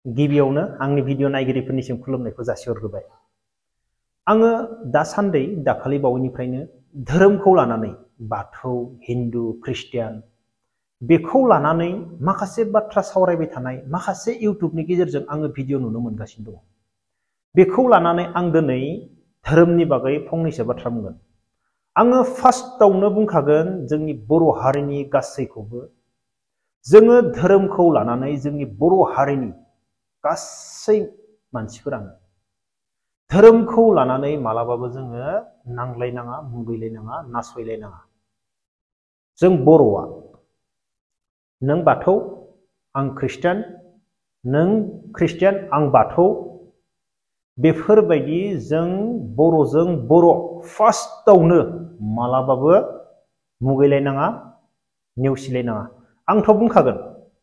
गिबियावनो आंनि भिडिअ नायगिरिफोरनिसिम खुलुमनायखौ जासिहरग्रोबाय। आङो दासान्दि दाखालि बावैनिफ्रायनो धोरोमखौ लानानै बाथौ, हिन्दु, ख्रिस्टियान बेखौ लानानै माखासे बाथ्रा सावरायबाय थानाय माखासे इउट्युबनि गेजेरजों आङो भिडिअ नुनो मोनगासिनो दङ। बेखौ लानानै आं दिनै धोरोमनि बागै फंनैसो बाथ्रा बुंगोन। आङो फार्स्टआवनो बुंखागोन जोंनि बर' हारिनि गासैखौबो जोङो धोरोमखौ लानानै जोंनि बर' हारिनि गासै मानसिफोरानो धोरोमखौ लानानै मालाबाबो जोङो नांलायनाङा, मुगैलायनाङा, नासयलायनाङा। जों बर'आ नों बाथौ आं ख्रिस्टियान, नों ख्रिस्टियान आं बाथौ, बेफोरबायदि जों बर'जों बर' फार्स्टआवनो मालाबाबो मुगैलायनाङा, नेवसिलायनाङा। आंथ' बुंखागोन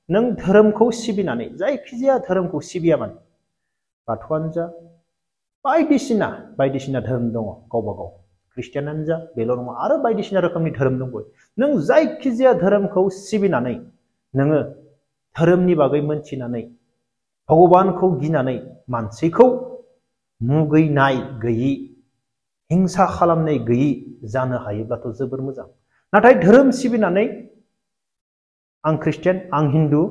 नों धोरोमखौ सिबिनानै जायखिजाया धोरोमखौ सिबिया मानो, बाथौआनो जा बायदिसिना धोरोम दङ गावबा गाव, ख्रिस्टियानानो जा बेल' नङा, आरो बायदिसिना रोखोमनि धोरोम दंबावो। नों जायखिजाया धोरोमखौ सिबिनानै नोङो धोरोमनि बागै मोनथिनानै भगबानखौ गिनानै मानसिखौ मुगैनाय गैयि, हिंसा खालामनाय गैयि जानो हायोब्लाथ' जोबोर मोजां। नाथाय धोरोम सिबिनानै आं ख्रिस्टियान, आं हिन्दु,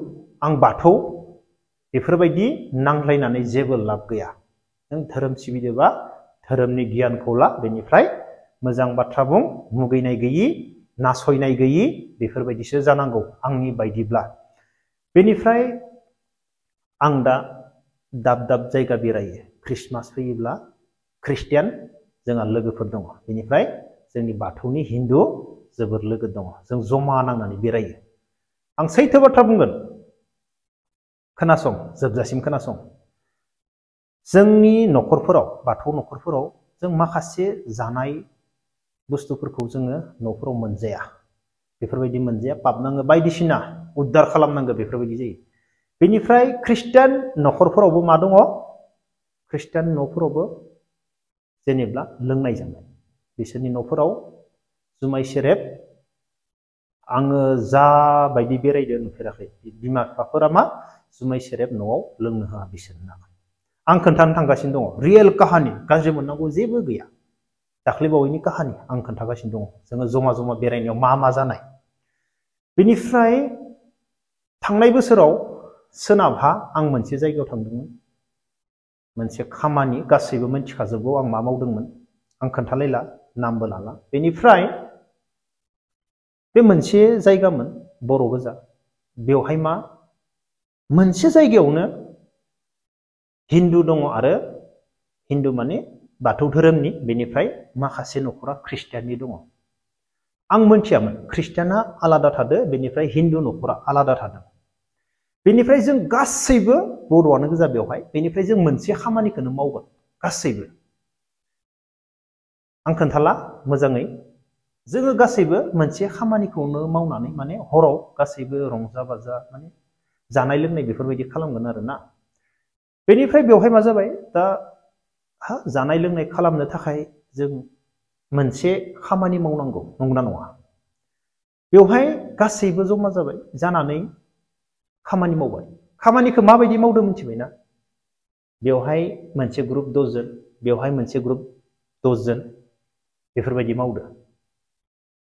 आं बाथौ बेफोरबायदि नांलायनानै जेबो लाब गैया। नों धोरोम सिबिदोबा धोरोमनि गियानखौ ला, बेनिफ्राय मोजां बाथ्रा बुं, मुगैनाय गैयि, नासयनाय गैयि बेफोरबायदिसो जानांगौ आंनि बायदिब्ला। बेनिफ्राय आं दा दाब दाब जायगा बेरायो। ख्रिस्टमास फैयोब्ला ख्रिस्टियान जोंहा लोगोफोर दङ, बेनिफ्राय जोंनि बाथौनि हिन्दु जोबोर लोगो दङ। जों जमा नांनानै बेरायो। आं सैथो बाथ्रा बुंगोन, खोनासं, जोबजासिम खोनासं। जोंनि न'खरफोराव, बाथौ न'खरफोराव जों माखासे जानाय बुस्थुफोरखौ जोङो न'फोराव मोनजाया, बेफोरबायदि मोनजाया, पाप नाङो, बायदिसिना उद्धार खालामनांगौ बेफोरबायदि जायो। बेनिफ्राय ख्रिस्टियान न'खरफोरावबो मा दङ? ख्रिस्टियान न'फोरावबो जेनेब्ला लोंनाय जानाय, बिसोरनि न'फोराव जुमाय सेरेब आङो जाबायदि बेरायदो नुफेराखै। बिमा बिफाफोरा मा जुमाय सेरेब न'आव लोंनो होआ बिसोरना। आं खोन्थानो थांगासिनो दङ, रियेल काहानि, गाज्रि मोननांगौ जेबो गैया। दाख्लै बावैनि काहानि आं खोन्थागासिनो दङ। जोङो जमा जमा बेरायनायाव मा जानाय। बेनिफ्राय थांनाय बोसोराव सोनाबहा आं मोनसे जायगायाव थांदोंमोन, मोनसे खामानि, गासैबो मिथिखाजोबगौ आं मा मावदोंमोन, आं खोन्थालायला, नामबो लाला। बेनिफ्राय बे मोनसे जायगामोन बर' गोजा। बेवहाय मा मोनसे जायगायावनो हिन्दु दङ, आरो हिन्दु माने बाथौ धोरोमनि, बेनिफ्राय माखासे न'खरा ख्रिस्टियाननि दङ। आं मोनथियामोन, ख्रिस्टियाना आलादा थादो, बेनिफ्राय हिन्दु न'खरा आलादा थादों। बेनिफ्राय जों गासैबो बर'आनो गोजा बेवहाय। बेनिफ्राय जों मोनसे खामानिखौनो मावगोन गासैबो। आं खोन्थाला मोजाङै। जोङो गासैबो मोनसे खामानिखौनो मावनानै माने हराव गासैबो रंजा बाजा माने जानाय लोंनाय बेफोरबायदि खालामगोन आरोना। बेनिफ्राय बेवहाय मा जाबाय, दा जानाय लोंनाय खालामनो थाखाय जों मोनसे खामानि मावनांगौ, नंगौना नङा? बेवहाय गासैबो जमा जाबाय, जानानै खामानि मावबाय। खामानिखौ माबायदि मावदों मिथिबायना? बेवहाय मोनसे ग्रुप 10 जन, बेवहाय मोनसे ग्रुप 10 जन, बेफोरबायदि मावदो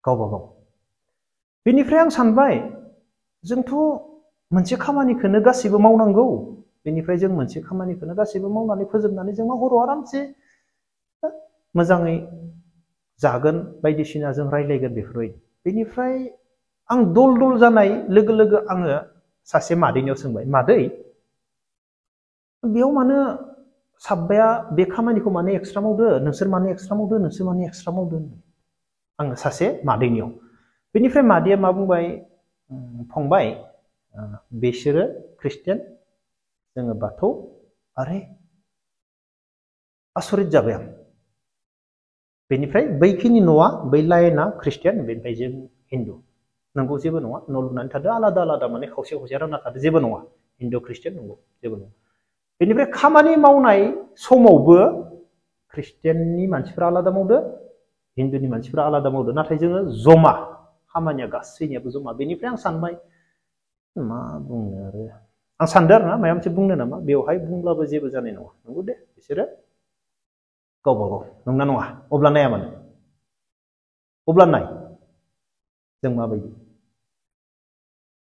गावबा गाव। बेनिफ्राय आं सानबाय, जोंथ' मोनसे खामानिखौनो गासैबो मावनांगौ, बेनिफ्राय जों मोनसे खामानिखौनो गासैबो मावनानै फोजोबनानै जों हराव आरामसे मोजाङै जागोन, बायदिसिना जों रायज्लायगोन बेफोरबायदि। बेनिफ्राय आं दल दल जानाय लोगो लोगो आङो सासे मादैनियाव सोंबाय, मादै बेयाव मानो साब्बाया बे खामानिखौ मानो एक्सट्रा मावदो, नोंसोर मानो एक्सट्रा मावदो, नोंसोर मानो एक्सट्रा मावदो? आङो सासे मादैनियाव। बेनिफ्राय मादैया मा बुंबाय, फंबाय बिसोरो ख्रिस्टियान, जोङो बाथौ। आरे आसरित जाबाय आं। बेनिफ्राय बैखिनि न'आ, बै लाइना ख्रिस्टियान, बेनिफ्राय जों हिन्दु। नंगौ, जेबो नङा, न' लुनानै थादो आलादा आलादा, माने खावसे खावसे रानना थादो, जेबो नङा। हिन्दु ख्रिस्टियान नंगौ, जेबो नङा। बेनिफ्राय खामानि मावनाय समावबो ख्रिस्टियाननि मानसिफ्रा आलादा मावदो, हिन्दुनि मानसिफ्रा आलादा मावदो, नाथाय जोङो जमा, खामानिया गासैनियाबो जमा। बेनिफ्राय आं सानबाय, मा बुंनो आरो आं सानदों आरोना माबा मोनसे बुंनो नामा बेवहाय बुंब्लाबो जेबो जानाय नङा नंगौ दे बिसोरो गावबा गाव नंना नङा अब्ला नाया मानो अब्ला नाय जों माबायदि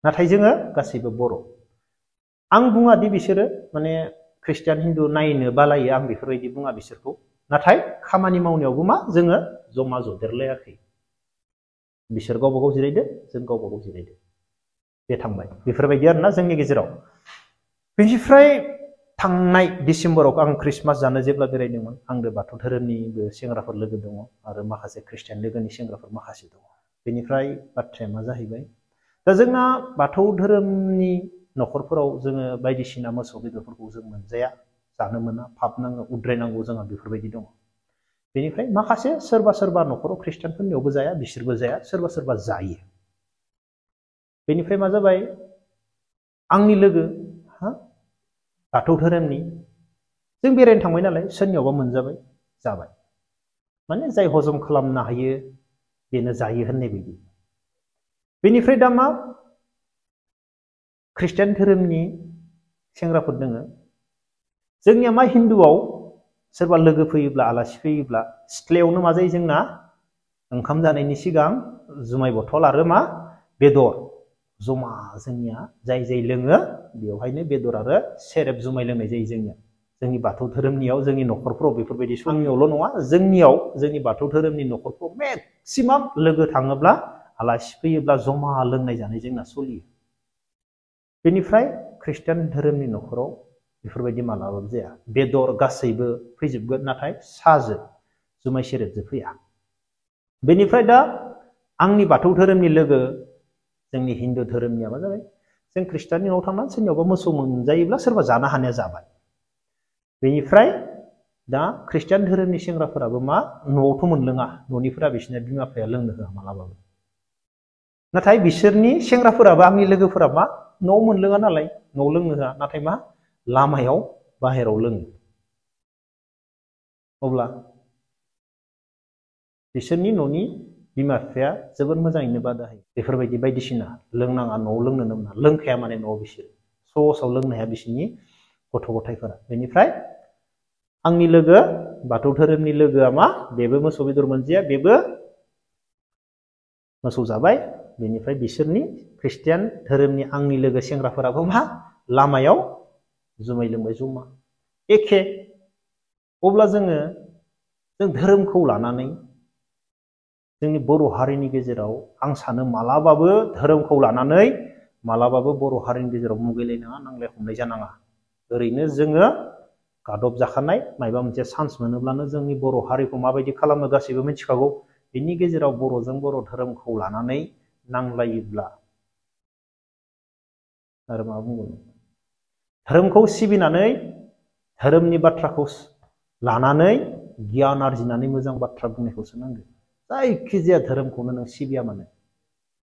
नाथाय जोङो गासैबो बर' आं बुङा दि बिसोरो माने ख्रिस्टियान हिन्दु नायनो बालायो आं बेफोरबायदि बुङा बिसोरखौ नाथाय खामानि मावनायावबो मा जोङो जमा जदेरलायाखै बिसोर गावबा गाव जिरायदो जों गावबा गाव जिरायदो बे थांबाय बेफोरबायदि आरोना जोंनि गेजेराव बेनिफ्राय थांनाय डिसेम्बराव आं ख्रिस्टमास जानो जेब्ला बेरायदोंमोन आंनो बाथौ धोरोमनिबो सेंग्राफोर लोगो दङ आरो माखासे ख्रिस्टियान लोगोनि सेंग्राफोर माखासे दङ बेनिफ्राय बाथ्राया मा जाहैबाय दा जोंना बाथौ धोरोमनि न'खरफोराव जोङो बायदिसिना मोसौ बेदरफोरखौ जों मोनजाया जानो मोना पाप नाङो उद्रायनांगौ जोंहा बेफोरबायदि दङ बेनिफ्राय माखासे सोरबा सोरबा न'खराव ख्रिस्टियानफोरनियावबो जाया बिसोरबो जाया सोरबा सोरबा जायो बेनिफ्राय मा जाबाय आंनि लोगो बाथौ धोरोमनि जों बेरायनो थांबाय नालाय सोरनियावबा मोनजाबाय जाबाय माने जाय हजम खालामनो हायो बेनो जायो होननाय बायदि बेनिफ्राय दा मा ख्रिस्टियान धोरोमनि सेंग्राफोर दोङो जोंनिया मा हिन्दुआव सोरबा लोगो फैयोब्ला आलासि फैयोब्ला सिथ्लायावनो मा जायो जोंना ओंखाम जानायनि सिगां जुमाय बथल आरो मा बेदर जमा जोंनिया जाय जाय लोङो बेवहायनो बेदर आरो सेरेब जुमाय लोंनाय जायो जोंनिया जोंनि बाथौ धोरोमनियाव जोंनि न'खरफोराव बेफोरबायदि आंनियावल' नङा जोंनियाव जोंनि बाथौ धोरोमनि न'खरफ्राव मेक्सिमाम लोगो थाङोब्ला आलासि फैयोब्ला जमा लोंनाय जानाय जोंना सोलियो बेनिफ्राय ख्रिस्टियान धोरोमनि न'खराव बेफोरबायदि मालाबाबो जाया बेदर गासैबो फैजोबगोन नाथाय साजो जुमाय सेरेबजो फैया बेनिफ्राय दा आंनि बाथौ धोरोमनि लोगो जोंनि हिन्दु धोरोमनिया मा जाबाय जों ख्रिस्टियाननि न'आव थांनानै सोरनियावबा मोसौ मोनजायोब्ला सोरबा जानो हानाया जाबाय बेनिफ्राय दा ख्रिस्टियान धोरोमनि सेंग्राफोराबो मा न'आवथ' मोनलोङा न'निफोरा बिसोरना बिमा बिफाया लोंनो होआ मालाबाबो नाथाय बिसोरनि सेंग्राफोराबो आंनि लोगोफोरा मा न'आव मोनलोङा नालाय न'आव लोंनो होआ नाथाय मा लामायाव बाहेराव लोङो अब्ला बिसोरनि न'नि बिमा बिफाया जोबोद मोजाङैनो बादा होयो बेफोरबायदि बायदिसिना लोंनाङा न'आव लोंनो मोना लोंखाया माने न'आव बिसोर स'सआव लोंनो हाया बिसोरनि गथ' गथायफोरा बेनिफ्राय आंनि लोगो बाथौ धोरोमनि लोगोआ मा बेबो मोसौ बेदर मोनजाया बेबो मोसौ जाबाय बेनिफ्राय बिसोरनि ख्रिस्टियान धोरोमनि आंनि लोगो सेंग्राफोराबो मा लामायाव जुमाय लोंबाय जमा एखे अब्ला जों धोरोमखौ लानानै जोंनि बर' हारिनि गेजेराव आं सानो मालाबाबो धोरोमखौ लानानै मालाबाबो बर' हारिनि गेजेराव मुगैलायनाङा नांलाय खमलाय जानाङा ओरैनो जोङो गादब जाखानाय माबा मोनसे चान्स मोनोब्लानो जोंनि बर' हारिखौ माबायदि खालामो गासैबो मिथिखागौ बेनि गेजेराव बर'जों बर' धोरोमखौ लानानै नांलायोब्ला आरो मा बुंगोन धोरोमखौ सिबिनानै धोरोमनि बाथ्राखौ लानानै गियान आरजिनानै मोजां बाथ्रा बुंनायखौसो नांगौ जायखिजाया धोरोमखौनो नों सिबिया मानो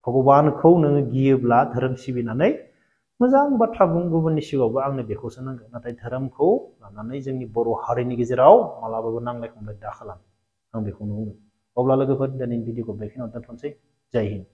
भगबानखौ नोङो गियोब्ला धोरोम सिबिनानै मोजां बाथ्रा बुं गुबुननि सिगाङावबो आंनो बेखौसो नांगौ नाथाय धोरोमखौ लानानै जोंनि बर' हारिनि गेजेराव मालाबाबो नांलाय खमलाय दा खालाम आं बेखौनो बुंगोन अब्ला लोगोफोर दिनैनि भिडिअखौ बेखिनियाव दोनथ'नोसै जय हिन्द